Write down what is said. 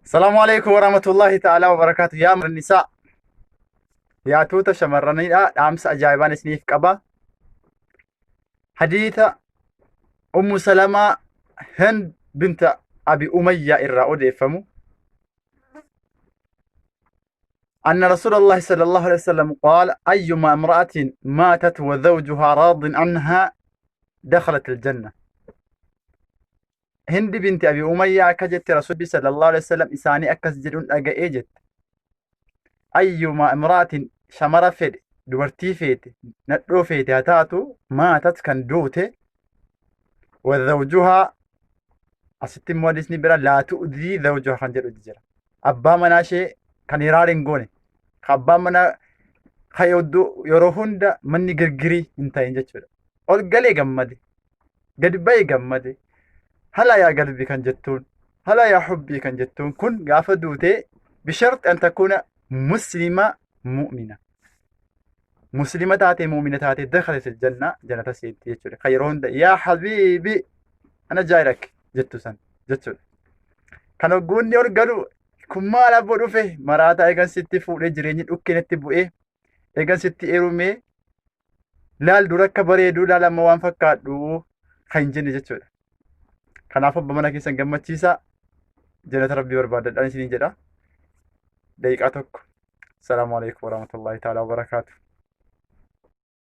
Salaamu alaikum warahmatullahi ta'ala wabarakaatu. Yaa nisaa, yaa tuuta shamarraniidha, dhaamsa ajaa'ibaan isiniif qaba. Hadiita Ummu Salamaa Hind binta Abi Umayyaa irraa odeeffamu. أن رسول الله صلى الله عليه وسلم قال: أيما امرأة ماتت وزوجها راض عنها دخلت الجنة. Hindi binti Abi Umayyaa akka jette, Rasuulli sallallahu alaihi wasallam isaanii akkas jedhuun dhaga'ee jette. Ayyuma imra'atin, shamara fedhe, dubartii feete, nadhoo feete haa taatu, maatat, kan duute, wazawjuhaa, asitti immoo hadisni bira laa tu'dii zawjuhaa kan jedhu jira. Abbaa manaa ishee kan hiraar hin goone, kan abbaan manaa kan yeroo hunda manni girgirii hin ta'in jechuudha. Ol galee gammade, gadi ba'e gammade, hala yaa galbii kan jettuun, hala yaa hubbii kan jettuun kun gaafa duutee, bisharxi an takuuna muslima mu'mina. Muslima taatee mu'mina taatee, dakhalat aljanna, jannata seenti jechuudha. Kan yeroo hunda yaa habiibi ana jaayirak jettu san jechuudha. Kan hogguunni ol galu, kun maal abboo dhufe maraataa, eegan sitti fuudhee jireenyi dhukkeenatti bu'ee, eegan sitti heerumee laal dura akka bareeduu, laal amma waan fakkaadhu kan hin jenne jechuudha. Kanaaf abbaa mana keessan gammachiisaa, jannata rabbii barbaadadhaan isiniin jedha. Daqiiqaa tokko. Salaamu alaikum warahmatullahi ta'ala wabarakaatu.